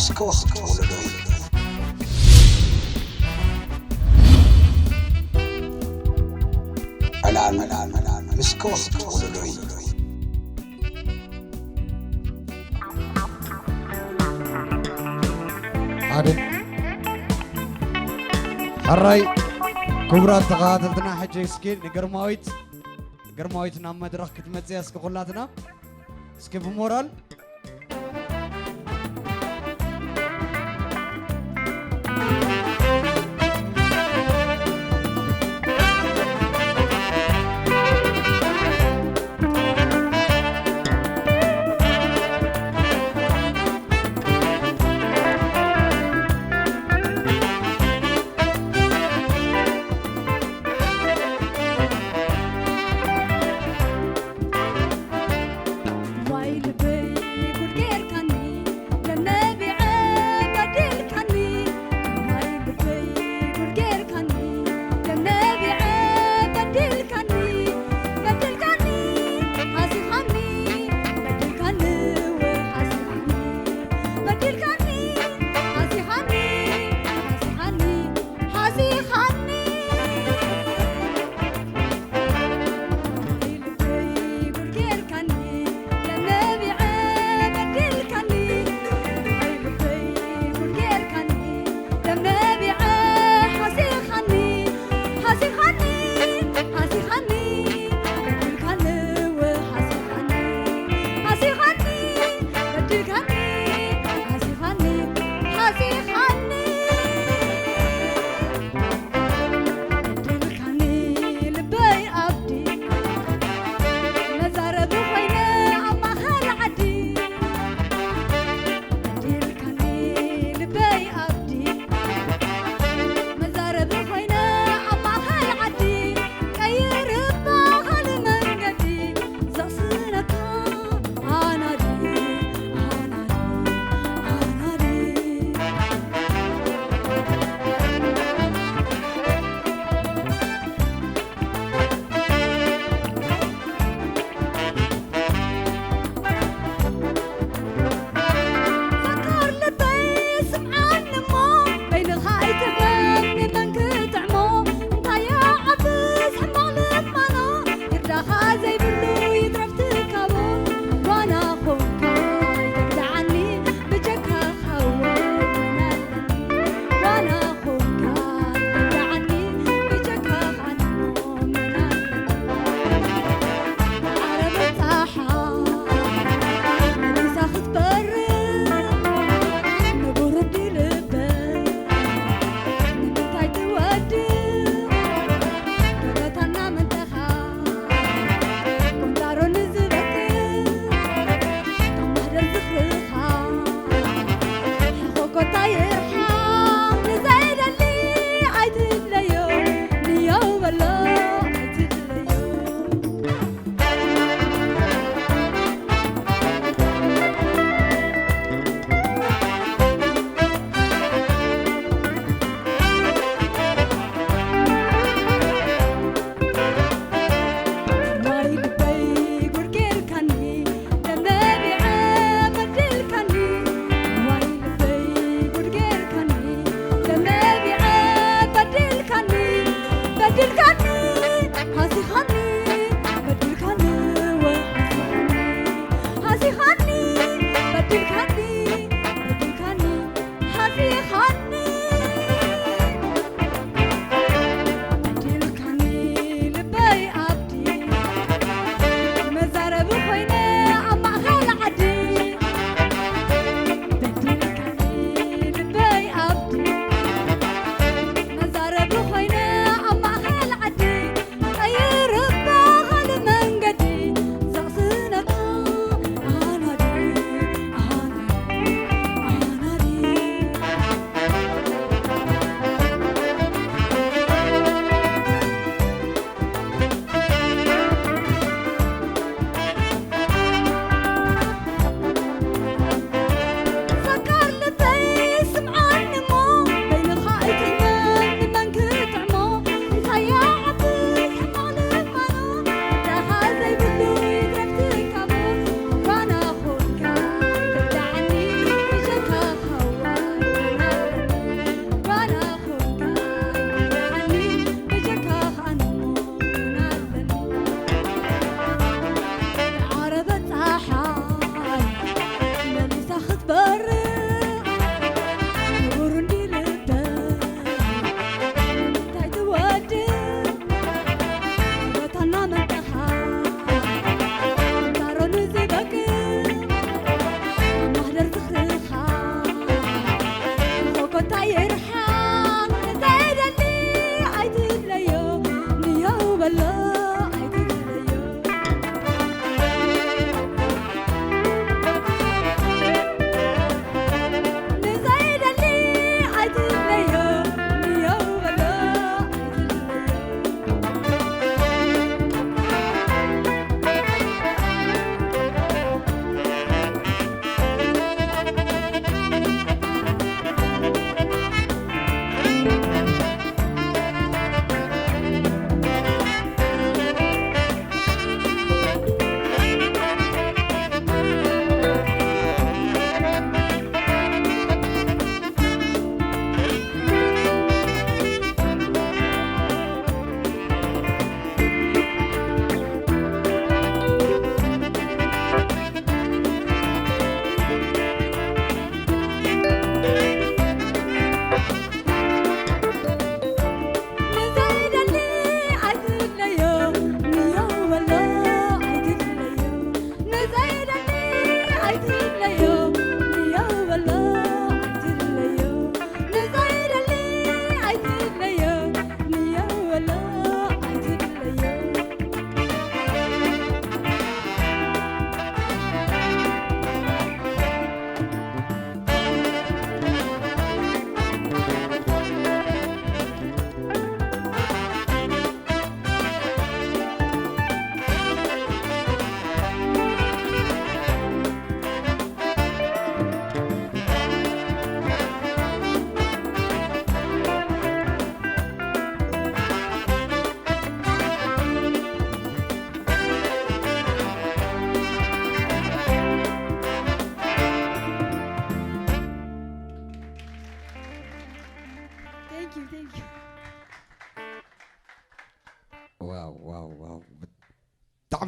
ከዋኽብቲ ወለዶይ። ዕላል ምስ ከዋኽብቲ ወለዶይ። ሓደ። ሕራይ፣ ክቡራት ተኸታተልትና፣ ሕጂ እስኪ ንግርማዊት፣ ግርማዊት ናብ መድረኽ ክትመጽእ እስኪ ኩላትና እስኪ ብሞራል።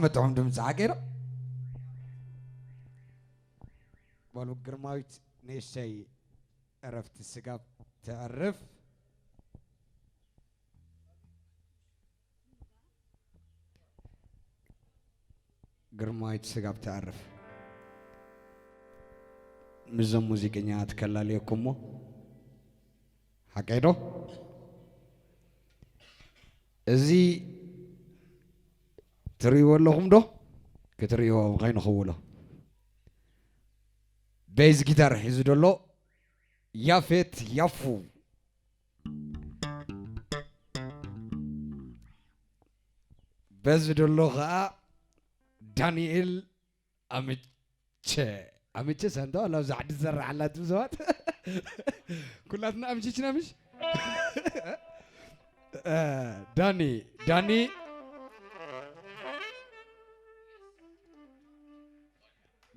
መጥዑም ድምፂ ሓቂ ዶ? በሉ ግርማዊት ንእሽተይ ዕረፍቲ ስጋብ ተዕርፍ። ግርማዊት ስጋብ ተዕርፍ። ምስዞም ሙዚቀኛታት ከላልየኩምሞ ሓቀይ ዶ? እዚ ትርእይዎ ኣለኹም ዶ? ክትርእይዎ ከይንኽውሎ። ቤዝ ጊታር ሒዙ ዘሎ ያፌት ያፉ። በዚ ዘሎ ኸዓ ዳንኤል ኣምቸ። ኣምቸ ሳንታ ኣላ ኣብዚ ዓዲ ዝሰርሕ ኣላ ትብዘዋት። ኩላትና ኣምችችና ምሽ? እ፣ ዳኒ፣ ዳኒ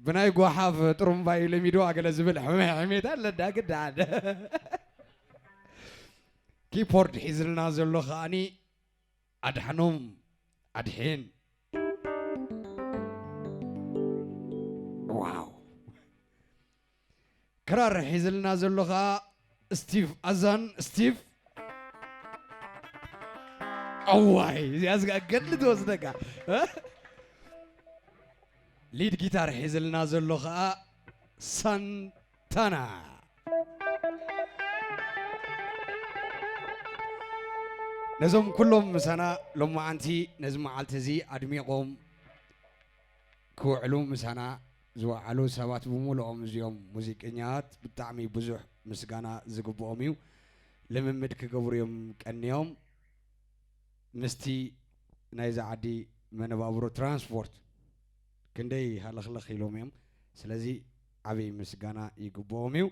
ብናይ ጓሓፍ ጥሩምባ እዩ ለሚዶ ኣገለ ዝብል ሕሜ-፣ ሕሜታ ኣለዳ ግዳድ። ኪፖርድ ሒዝልና ዘሎ ከኣኒ ኣድሓኖም ኣድሒን። ዋው። ክራር ሒዝልና ዘሎ ኸዓ ስቲቭ ኣዛን ስቲቭ። ኣዋይ፣ እዚኣ ዝጋ-፣ ገድሊ ትወስደካ። እ? ሊድ ጊታር ሒዝልና ዘሎ ኸዓ ሳንታና። ነዞም ኩሎም ምሳና ሎማዓንቲ ነዚ መዓልቲ እዚ ኣድሚቖም ክውዕሉ ምሳና ዝወዓሉ ሰባት ብምሉኦም እዚኦም ሙዚቀኛታት ብጣዕሚ ብዙሕ ምስጋና ዝግብኦም እዩ። ልምምድ ክገብሩ እዮም ቀንዮም። ምስቲ ናይዛ ዓዲ መነባብሮ ትራንስፖርት ክንደይ ሃለኽለኽ ኢሎም እዮም። ስለዚ ዓብይ ምስጋና ይግብኦም እዩ።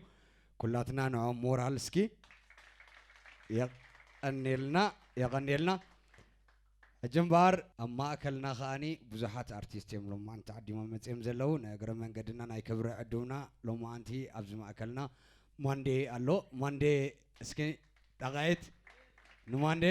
ኩላትና ንዕኦም ሞራል እስኪ የቐኔልና፣ የቐኔልና። ሕጂ እምበኣር ኣብ ማእከልና ከኣኒ ብዙሓት ኣርቲስት እዮም ሎማዓንቲ ተዓዲሞም መጺኦም ዘለዉ። ንእግረ መንገድና ናይ ክብሪ ዕዱምና ሎማዓንቲ ኣብዚ ማእከልና ማንዴ ኣሎ። ማንዴ እስኪ ጣቓየት ንማንዴ።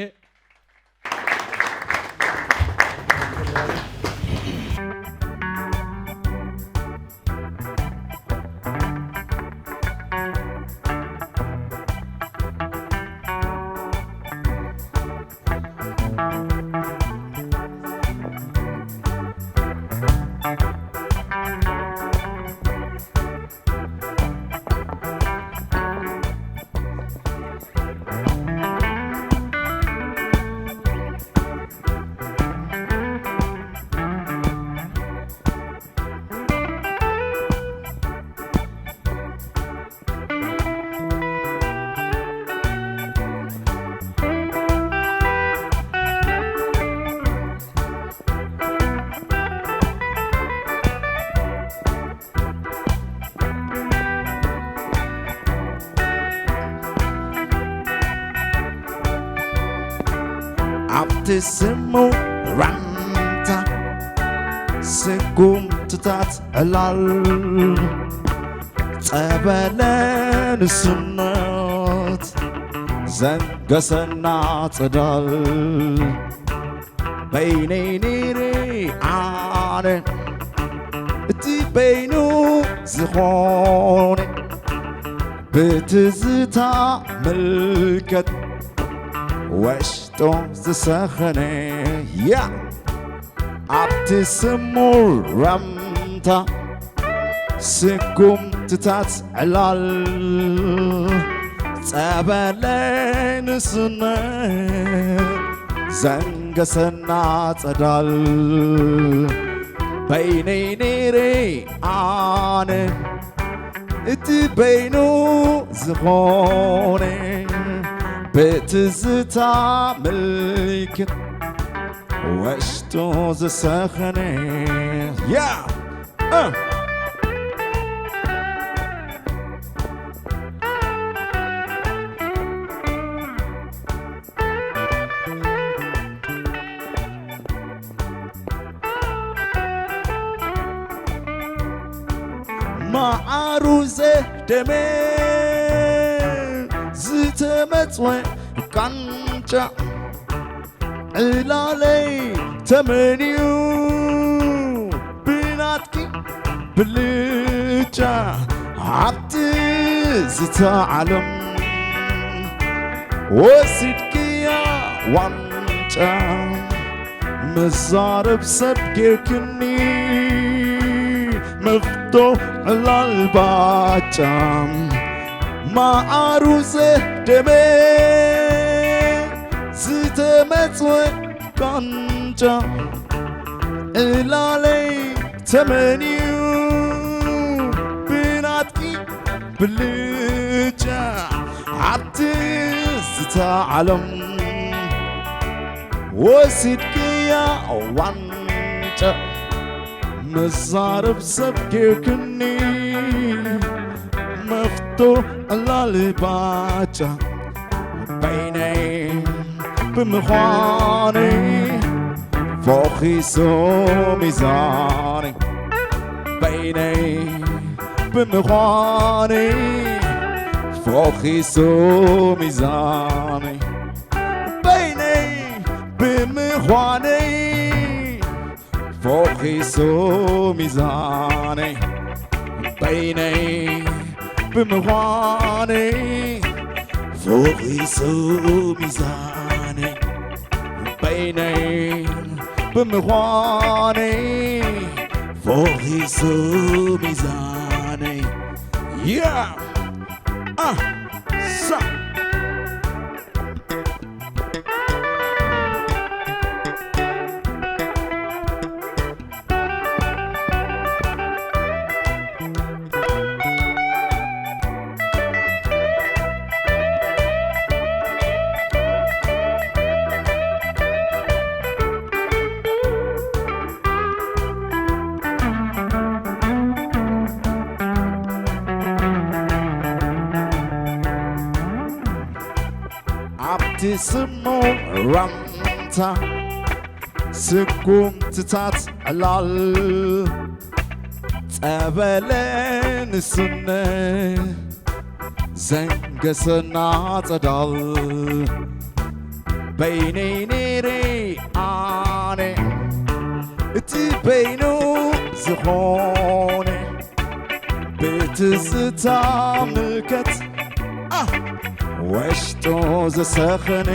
ኣብቲ ስሙ ራምታ ስጉምትታት ዕላል ጸበለ ንስነት ዘንገሰና ጽዳል በይነይ ነይረ ኣነ እቲ በይኑ ዝኾነ ብትዝታ ምልከት ወሽጡ ዝሰኸነ ያ ኣብቲ ስሙር ረምታ ስጉምትታት ዕላል ጸበለ ንስነ ዘንገሰና ጸዳል በይነይ ነይረ ኣነ እቲ በይኑ ዝኾነ ብትዝታ ምልክት ወሽጡ ዝሰኸነ ያ እ። መዓሩ ዘደመ ዝተመጽወ ቃንጫ ዕላለይ ተመንዩ ብልጫ ኣብቲ ዝተዓለም ወሲድክያ ዋንጫ መዛረብ ሰብ ጌርክኒ መፍቶ ዕላል ባጫ ማዓሩ ዘደመ ዝተመጽወ ቃንጫ ዕላለይ ተመንዩ ብናትኪ ብልጫ ኣብቲ ዝተዓለም ወሲድክያ ዋንጫ መዛረብ ሰብ ጌርክኒ መፍቶ ዕላል ባጫ በይነይ ብምዃነይ ፈኺሱ ሚዛነይ በይነይ ብምዃነይ ፈኺሱ ሚዛነይ በይነይ ብምዃነይ ፈኺሱ ሚዛነይ በይነይ ብምዃነይ ፈኺሱ ሚዛነይ በይነይ ብምዃነይ ፈኺሱ ሚዛነይ yeah! Ah! Sa! ኣብቲ ስሙ ራምታ ስጉምትታት ዕላል ጸበለ ንስነ ዘንገሰና ጸዳል በይነይ ነይረ ኣነ እቲ በይኑ ዝኾነ ብትዝታ ምልከት ኣህ ወሽጡ ዝሰኸነ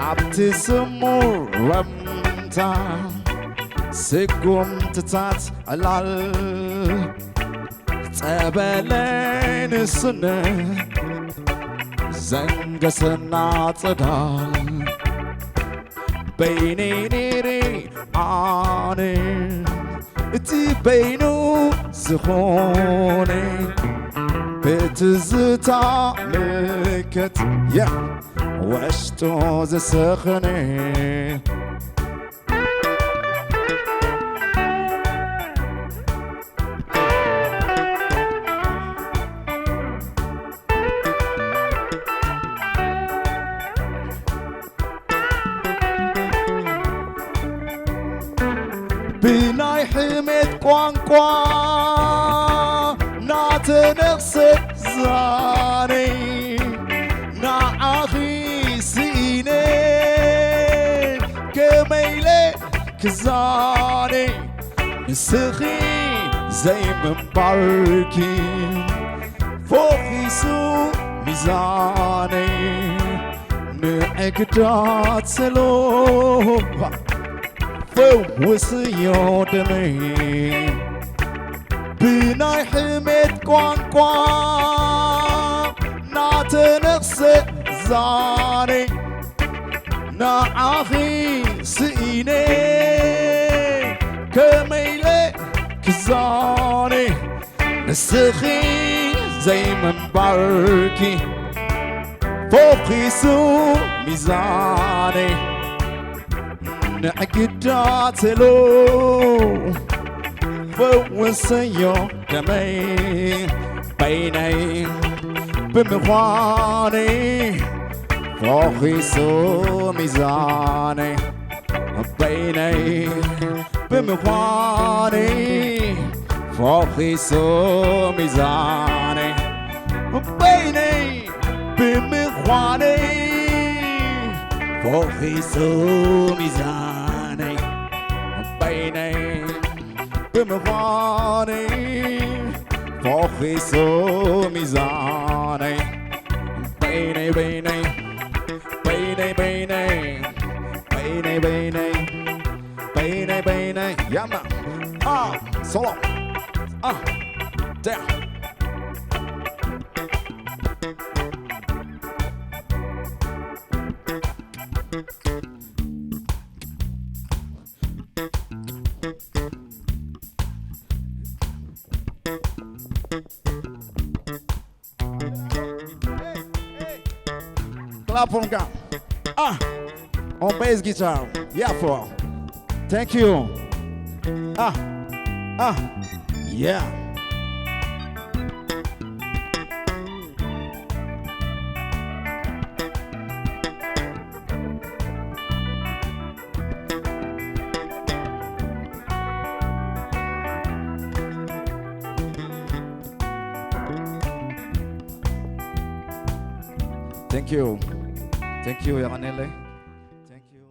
ኣብቲ ስሙር ረምታ ስጉምትታት ዕላል ጸበለ ንስነ ዘንገሰና ጽዳል በይነይ ነይረ ኣነ እቲ በይኑ ዝኾነ ብትዝታ ምልከት ያ ወሽጡ ዝሰኸነ ብናይ ሕሜት ቋንቋ ናተነኽሰ ዛነይ ንዓኺ ስኢነ ከመይለ ክዛነ ንስኺ ዘይምንባርኪ ፈኺሱ ሚዛነይ ንዕግዳት ሰሎባ ፈውስዮ ደመይ ብናይ ሕሜት ቋንቋ ናተነኽሰ ዛነይ ንዓኺ ስኢነ ከመይለ ክዛነ ንስኺ ዘይምንባርኪ ፈኺሱ ሚዛነይ ንዕግዳተሎ ፈወሰዮ ደመይ በይነይ ብምዃነይ ፈኺሱ ሚዛነይ በይነይ ብምዃነይ ፈኺሱ ሚዛነይ በይነይ ብምዃነይ ፈኺሱ ሚዛነይ በይነይ ብምዃነይ ፈኺሱ ሚዛነይ በይነይ በይነይ በይነይ በይነይ በይነይ በይነይ በይነይ በይነይ ያማ አ ሶሎ አ ዳ Clap for God. Ah, on bass guitar. Yeah, for. Thank you. Ah, ah, yeah. Thank you. Thank you, Yamanele. Thank you.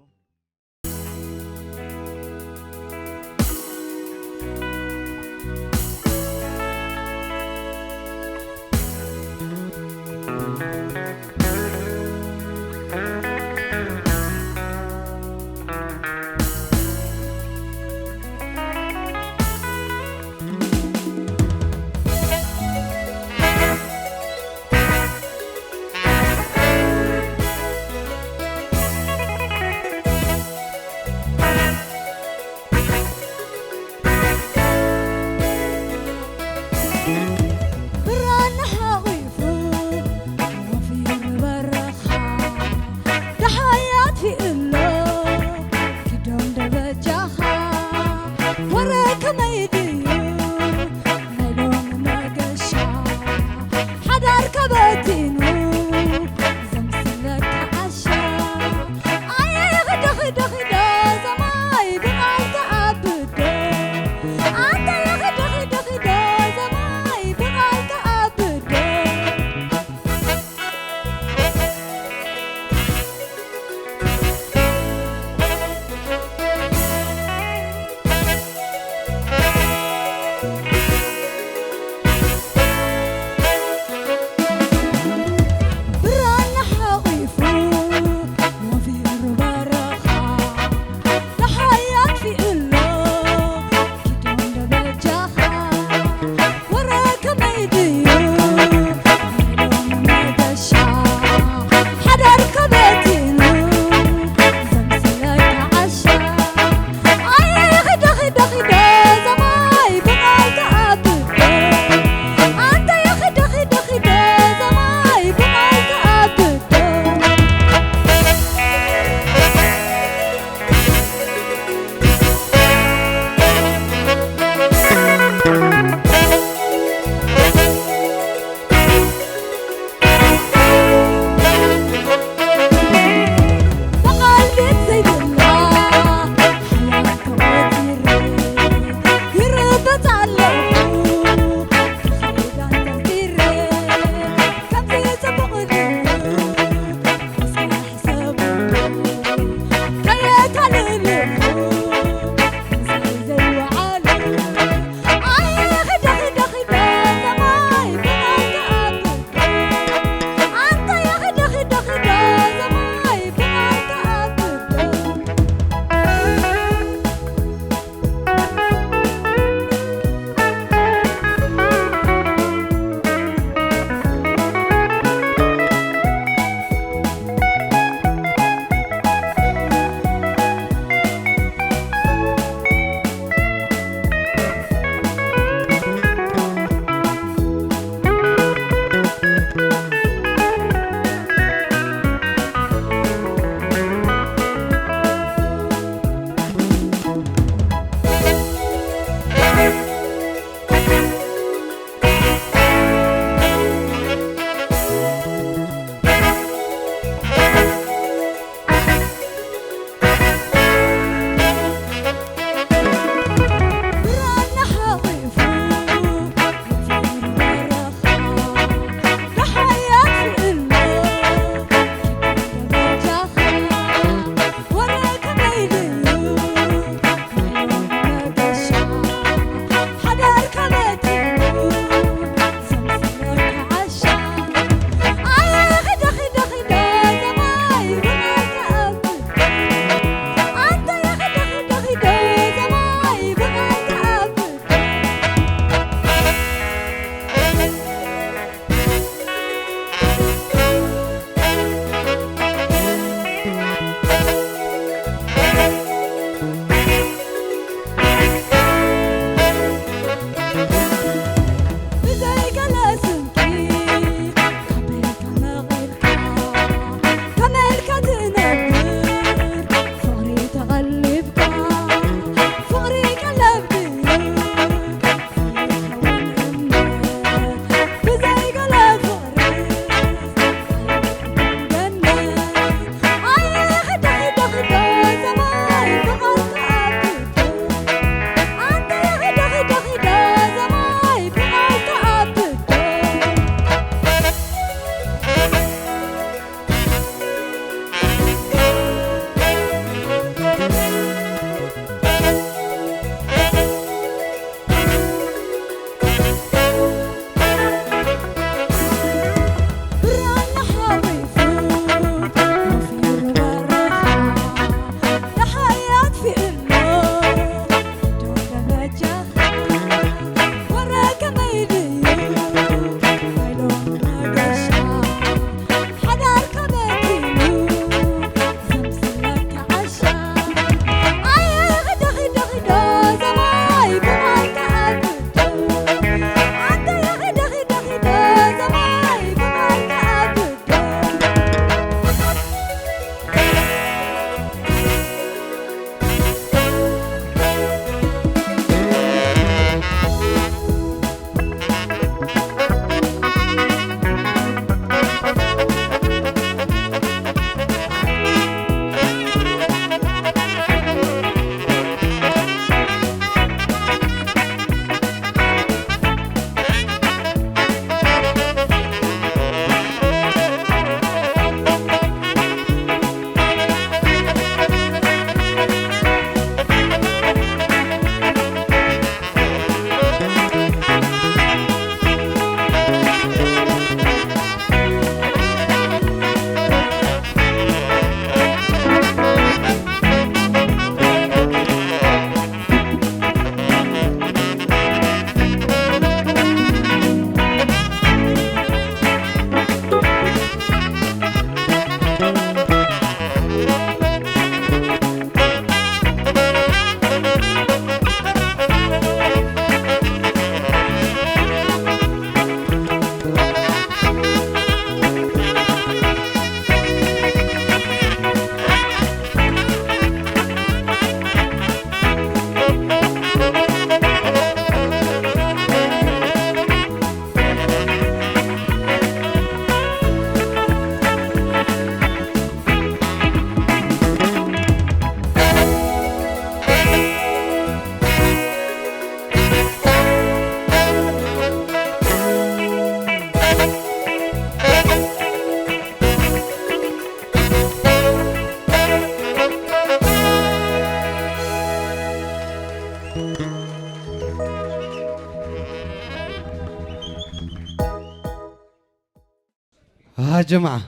ኣሃ ጀማዓ፣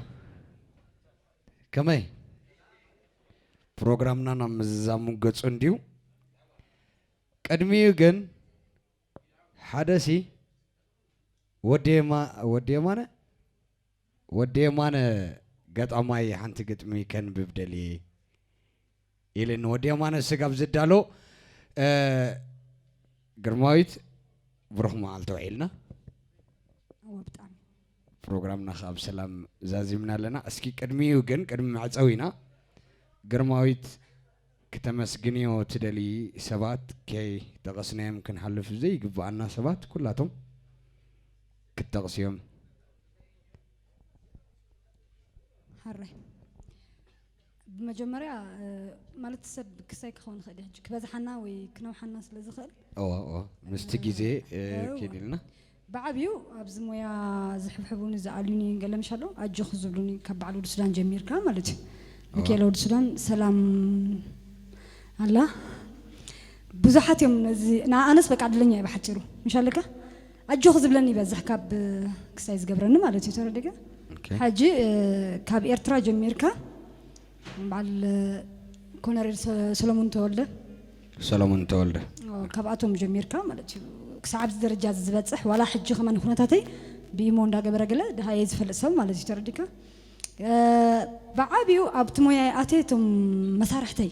ከመይ ፕሮግራምና ናብ ምዝዛሙ ገጹ እንድዩ። ቅድሚኡ ግን ሓደሲ ወዲ የማ-፣ ወዲ የማነ፣ ወዲ የማነ ገጣማይ ሓንቲ ግጥሚ ከንብብ ደልየ ኢልን ወዲ የማነ ስጋብ ዝዳሎ፣ እ፣ ግርማዊት ብሩኽ መዓልቲ ውዒልና። እወ፣ ብጣዕሚ። ፕሮግራምና ከኣ ብሰላም ዛዚምና ኣለና። እስኪ ቅድሚኡ ግን፣ ቅድሚ መዕጸዊና፣ ግርማዊት ክተመስግንዮ ትደሊ ሰባት ከይጠቐስናዮም ክንሓልፍ ዘይግብኣና ሰባት ኩላቶም ክትጠቕስዮም። ሓራይ። ብመጀመርያ፣ እ፣ ማለት ሰብ ክሳይ ክኸውን ይኽእል እዩ። ሕጂ ክበዝሓና ወይ ክነውሓና ስለ ዝኽእል። እዋ፣ እዋ። ምስቲ ግዜ፣ እ፣ እዋ። ከይድ ኢልና። ብዓብዩ ኣብዚ ሞያ ዝሕብሕቡኒ፣ ዝኣልዩኒ፣ ገለ ምሽ ኣሎ፣ ኣጆኺ ዝብሉኒ ካብ በዓል ወዲ ሱዳን ጀሚርካ ማለት እዩ። እዋ። ሚካኤል ወዲ ሱዳን ሰላም ኣላ። ብዙሓት እዮም ነዚ፣ ንኣነስ በቃ ዕድለኛ እየ ብሓጺሩ። ምሽ ኣለካ? ኣጆኺ ዝብለኒ ይበዝሕ ካብ ክሳይ ዝገብረኒ ማለት እዩ። ተረዲእካ? ኦኬ። ሕጂ፣ እ፣ ካብ ኤርትራ ጀሚርካ በዓል ኮነሬል ሰ-፣ ሰሎሞን ተወልደ። ሰሎሞን ተወልደ። ኦ፣ ካብኣቶም ጀሚርካ ማለት እዩ። ክሳብ ኣብዚ ደረጃ እዚ ዝበጽሕ፣ ዋላ ሕጂ ከማን ኩነታተይ ብኢሞ እንዳገበረ ገለ ድሃየ ዝፈልጥ ሰብ ማለት እዩ። ተረዲእካ? እ፣ ብዓብዩ ኣብቲ ሞያ ኣትየ እቶም መሳርሕተይ፣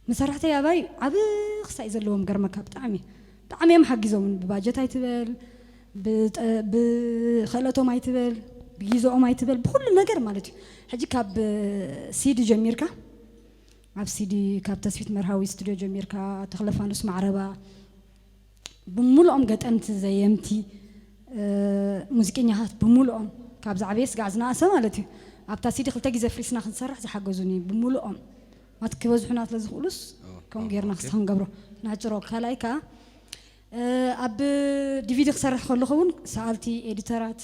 መሳርሕተይ ኣባይ ዓቢ ክሳይ ዘለዎም ገርመካ ብጣዕሚ፣ ብጣዕሚ እዮም ሓጊዞም። ብባጀት ኣይትበል፣ ብጠ-፣ ብኽእለቶም ኣይትበል፣ ብጊዜኦም ኣይትበል፣ ብኹሉ ነገር ማለት እዩ። ሕጂ ካብ ሲዲ ጀሚርካ፣ ኣብ ሲዲ ካብ ተስፊት መርሃዊ ስቱድዮ ጀሚርካ፣ ተኽለ ፋኑስ ማዕረባ፣ ብምሉኦም ገጠምቲ፣ ዘየምቲ፣ እ፣ ሙዚቀኛታት ብምሉኦም፣ ካብ ዝዓበየ ስጋዕ ዝነኣሰ ማለት እዩ። ኣብታ ሲዲ ክልተ ግዜ ፍሪስና ክንሰርሕ ዝሓገዙኒ ብምሉኦም። ማለት ክበዝሑና ስለ ዝኽእሉስ፣ ኦ፣ ከምኡ ኦ፣ ጌርና ኦኬ። ክሳብ ክንገብሮ። ነሕጽሮ። ካልኣይ ከኣ፣ እ፣ ኣብ ዲቪዲ ክሰርሕ ከለኹ እውን ሰኣልቲ፣ ኤዲተራት፣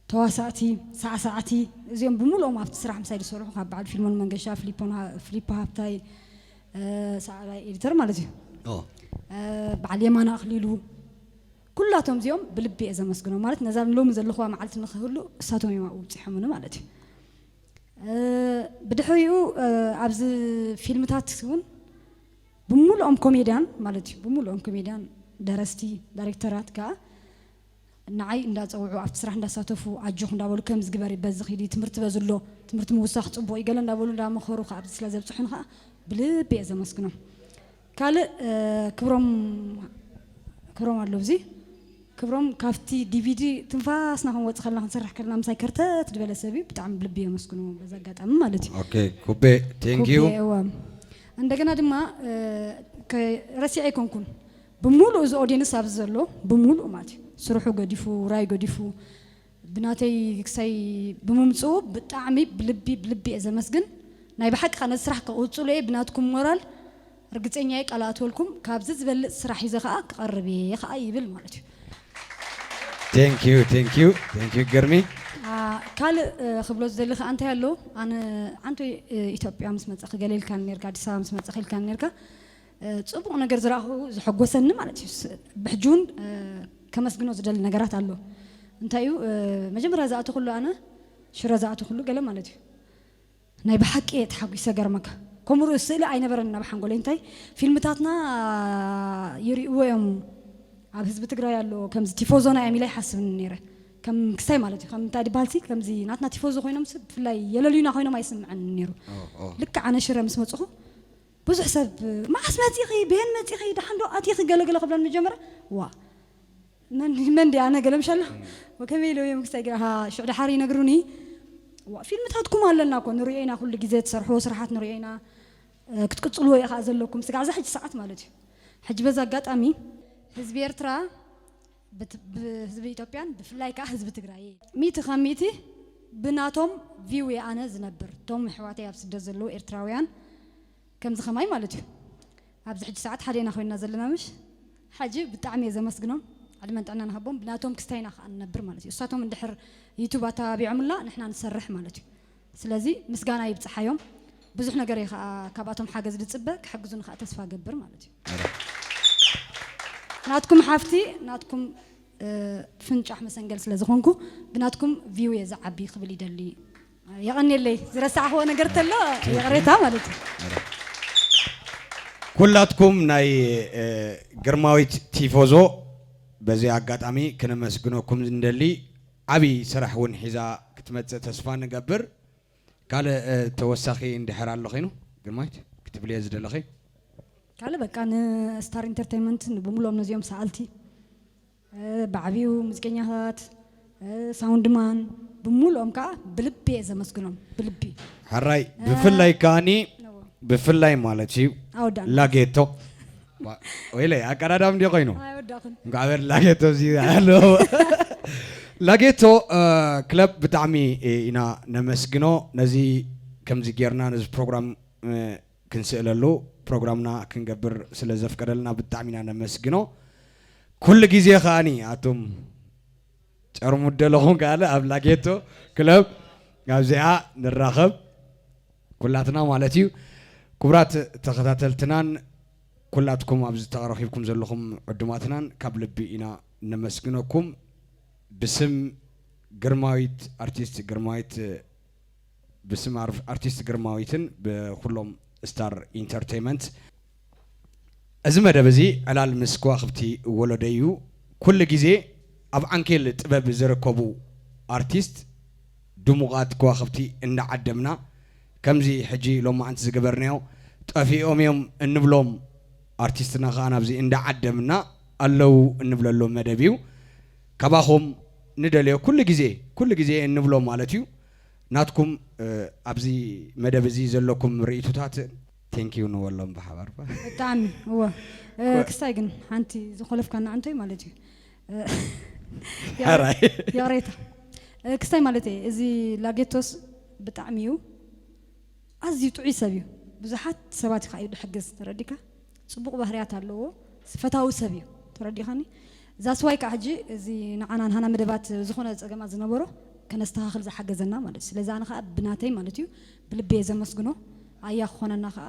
ተዋሳእቲ፣ ሳዕሳዕቲ፣ እዚኦም ብምሉኦም ኣብቲ ስራሕ ምሳይ ዝሰርሑ፣ ካብ በዓል ፊልሞን መንገሻ፣ ፊሊፖን ሃ-፣ ፊሊፖ ሃብታይ፣ እ፣ ሰዓባይ ኤዲተር ማለት እዩ። ኦ። እ፣ በዓል የማነ ኣኽሊሉ፣ ኩላቶም እዚኦም ብልቢ እየ ዘመስግኖም። ማለት ነዛ ሎሚ ዘለኹዋ መዓልቲ ንኽህሉ እሳቶም እዮም ኣብኡ ኣብጺሖምኒ ማለት እዩ። እ፣ ብድሕሪኡ፣ እ፣ ኣብዚ ፊልምታት እውን ብምሉኦም ኮሜድያን ማለት እዩ፣ ብምሉኦም ኮሜድያን፣ ደረስቲ፣ ዳይሬክተራት ከኣ ንዓይ እንዳጸውዑ፣ ኣብቲ ስራሕ እንዳሳተፉ፣ ኣጆኹ እንዳበሉ፣ ከምዚ ግበሪ፣ በዚ ኺዲ፣ ትምህርቲ በዚ ኣሎ፣ ትምህርቲ ምውሳኽ ጽቡቕ እዩ፣ ገለ እንዳበሉ እንዳመኸሩ ከኣ ኣብዚ ስለ ዘብጽሑኒ ከኣ ብልቢ እየ ዘመስግኖም። ካልእ፣ እ፣ ክብሮም፣ ክብሮም ኣሎ ኣብዚ። ክብሮም ካብቲ ዲቪዲ ትንፋስና ክንወጽእ ከለና፣ ክንሰርሕ ከለና ምሳይ ከርተት ዝበለ ሰብ እዩ። ብጣዕሚ ብልቢ የመስግኖ በዚ ኣጋጣሚ ማለት እዩ። ኦኬ፣ ኩቤ፣ ቴንክ ዩ። ኩቤ፣ እወ። እንደገና ድማ፣ እ፣ ከ-፣ ረሲዐ ኣይኮንኩን። ብምሉእ እዚ ኦዲየንስ ኣብዚ ዘሎ፣ ብምሉእ ማለት እዩ። ስርሑ ገዲፉ፣ ውራይ ገዲፉ፣ ብናተይ ክሳይ ብምምፅኡ ብጣዕሚ ብልቢ፣ ብልቢ እየ ዘመስግን። ናይ ብሓቂ ከኣ ነዚ ስራሕ ክቕፅሎ እየ፣ ብናትኩም ሞራል ርግፀኛ እየ፣ ቃል ኣትወልኩም። ካብዚ ዝበልፅ ስራሕ ሒዘ ከኣ ክቐርብ እየ ከኣ ይብል ማለት እዩ። ቴንክ ዩ፣ ቴንክ ዩ፣ ቴንክ ዩ ግርሚ። አ፣ ካልእ፣ እ፣ ክብሎ ዝደሊ ከኣ እንታይ ኣሎ? ኣነ ዓንቶ፣ እ፣ ኢትዮጵያ ምስ መጸኺ ገለ ኢልካኒ ኔርካ፣ ኣዲስ ኣበባ ምስ መጸኺ ኢልካኒ ኔርካ። እ፣ ጽቡቕ ነገር ዝረኣኹ ዘሐጎሰኒ ማለት እዩ። ስ-፣ ብሕጂ እውን፣ እ፣ ከመስግኖ ዝደሊ ነገራት ኣሎ። እንታይ እዩ? እ፣ መጀመርያ ዝኣተኹሉ ኣነ ሽረ ዝኣተኹሉ ገለ ማለት እዩ። ናይ ብሓቂ እየ ተሓጒሰ፣ ገርመካ። ከምኡ ርእዩ ስእሊ ኣይነበረን ኣብ ሓንጎለይ። እንታይ ፊልምታትና ይርእይዎ እዮም፣ ኣብ ህዝቢ ትግራይ ኣሎ፣ ከምዚ ቲፎዞና እዮም ኢለ ኣይሓስብን ነይረ። ከም ክሳይ ማለት እዩ፣ ከም እንታይ ድበሃል ሲ፣ ከምዚ ናትና ቲፎዞ ኮይኖም ሲ፣ ብፍላይ የለልዩና ኮይኖም ኣይስምዐንን ነይሩ። ኦ፣ ኦ። ልክዕ ኣነ ሽረ ምስ መጽኹ፣ ብዙሕ ሰብ፣ "መዓስ መጺኺ? በየን መጺኺ? ደሓን ዶ ኣቲኺ?" ገለ ገለ ክብለኒ ጀመረ። ዋ፣ መን፣ መን ድየ ኣነ ገለ ምሽ ኣላ? ወከመይ ኢለ እዮም ክሳይ ገለ፣ ሃ፣ ሽዑ ደሓር ይነግሩኒ። ዋ፣ ፊልምታትኩም ኣለና እኮ፣ ንርእዮ ኢና፣ ኩሉ ግዜ ትሰርሕዎ ስራሓት ንርእዮ ኢና። እ፣ ክትቅጽልዎ ኢኻ ዘለኩም፣ ስጋዕ እዛ ሕጂ ሰዓት ማለት እዩ። ሕጂ በዛ ኣጋጣሚ ህዝቢ ኤርትራ ብት-፣ ብህዝቢ ኢትዮጵያን ብፍላይ ከኣ ህዝቢ ትግራይ ሚእቲ ካብ ሚእቲ ብናቶም ቪው እየ ኣነ ዝነብር። እቶም ኣሕዋተይ ኣብ ስደት ዘለዉ ኤርትራውያን ከምዚ ከማይ ማለት እዩ። ኣብዚ ሕጂ ሰዓት ሓደ ኢና ኮይንና ዘለና ምሽ? ሕጂ ብጣዕሚ እየ ዘመስግኖም። ዕድመን ጥዕናን ሃቦም። ብናቶም ክስታይ ኢና ከኣ ንነብር ማለት እዩ። እሳቶም እንድሕር ዩቱብ ኣተባቢዖምልና ንሕና ንሰርሕ ማለት እዩ። ስለዚ ምስጋና ይብጽሓዮም። ብዙሕ ነገር እየ ከዓ ካብኣቶም ሓገዝ ዝፅበ፣ ክሕግዙኒ ከዓ ተስፋ ገብር ማለት እዩ። ናትኩም ሓፍቲ፣ ናትኩም ፍንጫሕ መሰንገል ስለ ዝኾንኩ፣ ብናትኩም ቪው እየ ዝዓቢ ክብል ይደሊ። የቐንየለይ። ዝረሳዕኽዎ ነገር ተሎ ይቕሬታ ማለት እዩ። ኩላትኩም ናይ ግርማዊት ቲፎዞ በዚ ኣጋጣሚ ክነመስግነኩም እንደሊ። ዓብዪ ስራሕ እውን ሒዛ ክትመፅእ ተስፋ ንገብር። ካልእ ተወሳኺ እንድሕር ኣሎ ኮይኑ ግርማዊት ክትብልዮ ዝደለኺ? ካልእ በቃ ንስታር ኢንተርቴይንመንት፣ ብሙሉኦም ነዚኦም ሰኣልቲ፣ ብዓብዩ ሙዚቀኛታት፣ ሳውንድማን፣ ብሙሉኦም ከዓ ብልቢ እየ ዘመስግኖም። ብልቢ። ሕራይ። ብፍላይ ከዓኒ፣ ብፍላይ ማለት እዩ፣ ላጌቶ። ወይለይ ኣቀዳዳም እንዲ ኮይኑ እንኳዕ በር ላጌቶ እዚ ኣሎ። ላጌቶ ክለብ ብጣዕሚ ኢና ነመስግኖ፣ ነዚ ከምዚ ጌርና ነዚ ፕሮግራም ክንስእለሉ፣ ፕሮግራምና ክንገብር ስለ ዘፍቀደልና ብጣዕሚ ኢና ነመስግኖ። ኩሉ ግዜ ከዓኒ ኣቱም ጨርሙድ ደለኹም ከዓለ ኣብ ላጌቶ ክለብ ኣብዚኣ ንራኸብ ኩላትና ማለት እዩ። ክቡራት ተኸታተልትናን ኩላትኩም ኣብዚ ተረኺብኩም ዘለኹም ዕዱማትናን ካብ ልቢ ኢና ነመስግነኩም። ብስም ግርማዊት፣ ኣርቲስት ግርማዊት፣ ብስም ኣርቲስት ግርማዊትን ብኩሎም ስታር ኢንተርቴይመንት፣ እዚ መደብ እዚ ዕላል ምስ ከዋኽብቲ ወለዶ እዩ። ኩሉ ግዜ ኣብ ዓንኬል ጥበብ ዝርከቡ ኣርቲስት ድሙቓት ከዋኽብቲ እንዳዓደምና፣ ከምዚ ሕጂ ሎማዓንቲ ዝገበርናዮ፣ ጠፊኦም እዮም እንብሎም ኣርቲስትና ከዓ ናብዚ እንዳዓደምና ኣለዉ እንብለሎም መደብ እዩ። ካባኹም ንደልዮ ኩሉ ግዜ፣ ኩሉ ግዜ እንብሎ ማለት እዩ። ናትኩም ኣብዚ መደብ እዚ ዘለኩም ርእይቶታት ቴንኪዩ ንበሎም ብሓባር። ብጣዕሚ እወ። ክስታይ ግን ሓንቲ ዝኾለፍካና ኣንቶይ ማለት እዩ። ይቕሬታ። ክስታይ ማለት እየ፣ እዚ ላጌቶስ ብጣዕሚ እዩ ኣዝዩ ጥዑይ ሰብ እዩ። ብዙሓት ሰባት እዩ ከዓ እዩ ድሕግዝ፣ ተረዲካ? ፅቡቕ ባህርያት ኣለዎ፣ ፈታዊ ሰብ እዩ፣ ተረዲኻኒ? ዛስዋይ ከዓ ሕጂ እዚ ንዓና ንሃና መደባት ዝኾነ ፀገማት ዝነበሮ ከነስተኻኽል ዝሓገዘና ማለት እዩ። ስለዚ ኣነ ከዓ ብናተይ ማለት እዩ ብልቢ እየ ዘመስግኖ። ኣያ ክኾነና ከዓ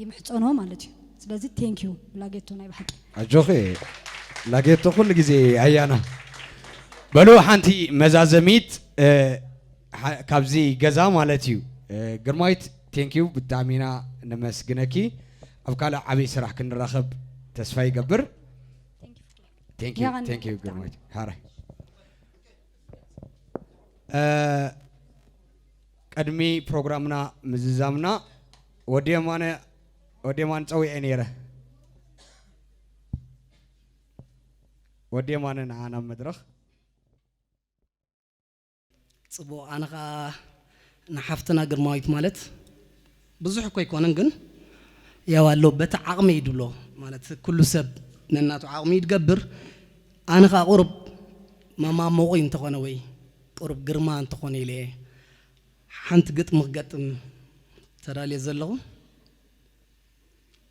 ይምሕፀኖ ማለት እዩ። ስለዚ ቴንኪዩ ላጌቶ፣ ናይ ብሓቂ። ኣጆኺ ላጌቶ፣ ኩሉ ግዜ ኣያና። በሉ ሓንቲ መዛዘሚት ካብዚ ገዛ ማለት እዩ። ግርማዊት ቴንኪዩ፣ ብጣዕሚ ኢና ነመስግነኪ። ኣብ ካልእ ዓብዪ ስራሕ ክንራኸብ ተስፋ ይገብር። ቴንኪዩ ግርማዊት። ሃራይ። ቅድሚ ፕሮግራምና ምዝዛምና ወዲ የማነ፣ ወዲ የማነ ፀዊዐ ነይረ። ወዲ የማነ ንዓ ናብ መድረኽ። ፅቡቕ። ኣነ ኸዓ ንሓፍትና ግርማዊት ማለት ብዙሕ እኮ ኣይኮነን፣ ግን ያው ኣሎ በቲ ዓቕመይ ድብሎ ማለት ኩሉ ሰብ ነናቱ ዓቕሚ ይድገብር። ኣነ ኸዓ ቁሩብ መማሞቒ እንተኾነ ወይ ቁሩብ ግርማ እንተኾነ ኢለ ሓንቲ ግጥሚ ክገጥም ተዳልየ ዘለኹ።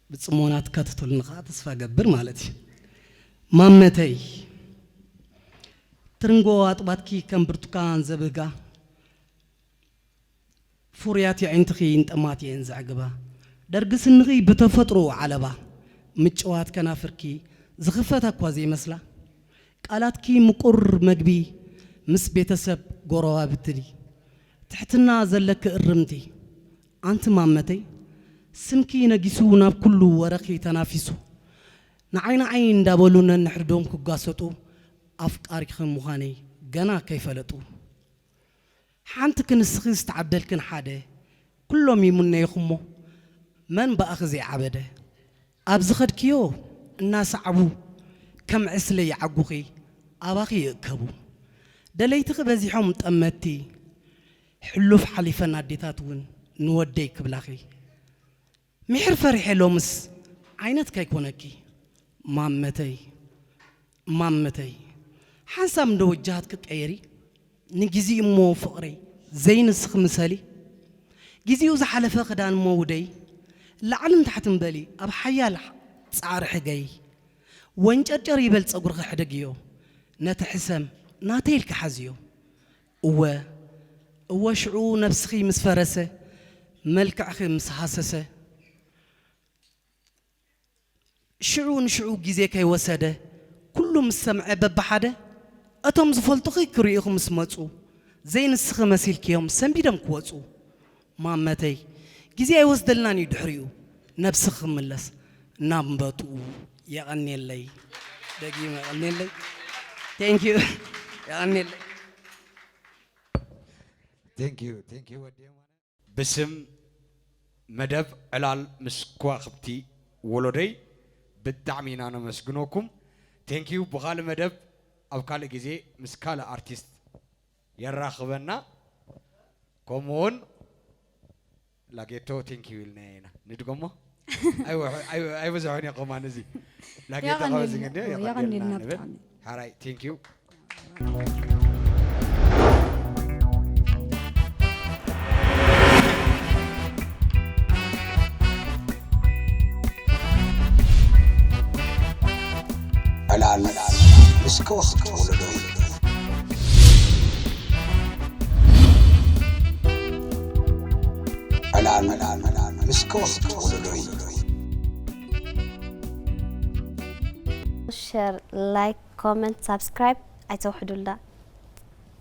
ብፅሞና ትካተተሉኒ ከዓ ተስፋ ገብር ማለት እዩ። ማመተይ ትርንጎ ኣጥባትኪ ከም ብርቱካን ዘብህጋ፣ ፍሩያት የዒንትኺ ንጠማት የን ዘዕግባ፣ ደርጊ ስንኺ ብተፈጥሮ ዓለባ፣ ምጭዋት ከናፍርኪ ዝኽፈታ እኳ ዘይመስላ፣ ቃላትኪ ምቁር መግቢ ምስ ቤተሰብ ጎረባብቲ፣ ትሕትና ዘለኪ እርምቲ፣ ኣንቲ ማመተይ፣ ስምኪ ነጊሱ ናብ ኩሉ ወረኺ ተናፊሱ፣ ንዓይ ንዓይ እንዳበሉ ነንሕድዶም ክጋሰጡ፣ ኣፍቃሪኺ ምዃነይ ገና ከይፈለጡ። ሓንቲ ክንስኺ ዝተዓደልክን ሓደ፣ ኩሎም ይምነይኹሞ፣ መን ብኣኺ ዘይዓበደ። ኣብ ዝኸድክዮ እናሰዓቡ፣ ከም ዕስለ ይዓጉኺ፣ ኣባኺ ይእከቡ። ደለይትኺ በዚሖም ጠመትቲ፣ ሕሉፍ ሓሊፈን ኣዴታት እውን ንወደይ ክብላኺ። ምሕር ፈሪሐ ሎምስ ዓይነት ከይኮነኪ፣ ማመተይ፣ ማመተይ። ሓንሳብ እንዶ ወጃሃት ክቀየሪ፣ ንግዜ እሞ ፍቕረይ፣ ዘይንስኺ ምሰሊ። ግዜኡ ዝሓለፈ ክዳን እሞ ውደይ፣ ላዕልን ታሕትን በሊ፣ ኣብ ሓያል ጻዕሪ ሕገይ። ወንጨርጨር ይበል ጸጉርኺ ሕደግዮ፣ ነቲ ሕሰም ናተይ ኢልኪ ሓዝዮ። እወ፣ እወ ሽዑ ነብስኺ ምስ ፈረሰ፣ መልክዕኺ ምስ ሃሰሰ ሽዑ ንሽዑ ግዜ ከይወሰደ ኩሉ ምስ ሰምዐ በብሓደ እቶም ዝፈልጡኺ ክርእዩኺ ምስ መጹ ዘይንስኺ መሲልክዮም ሰንቢዶም ክወጹ ማመተይ ግዜ ኣይወስደልናን እዩ ድሕሪኡ ነብስኺ ክምለስ ናብ እምበትኡ የቐንየለይ ደጊም የቐንየለይ thank you የቐንየለይ Thank you, thank you ወዲ የማነ። ብስም መደብ ዕላል ምስ ከዋኽብቲ ወለዶይ ብጣዕሚ ኢና ነመስግነኩም። Thank you። ብኻልእ መደብ ኣብ ካልእ ግዜ ምስ ካልእ ኣርቲስት የራኽበና። ከምኡውን ላጌቶ thank you ኢልና ኢና ንድገሞ። ኣይወ- ኣይ- ኣይበዝሖን እየ ከማን እዚ ላጌቶ ካብ እዚ የቐንየልና- ግን የቐንየልና የቐንየልና ንብል። ብጣዕሚ። ሓራይ thank you። ዕላል ምስ ከዋኽብቲ ወለዶይ። ዕላል ምስ ከዋኽብቲ ወለዶይ። ሸር፣ ላይክ፣ ኮመንት፣ ሳብስክራይብ ኣይተውሕዱልና።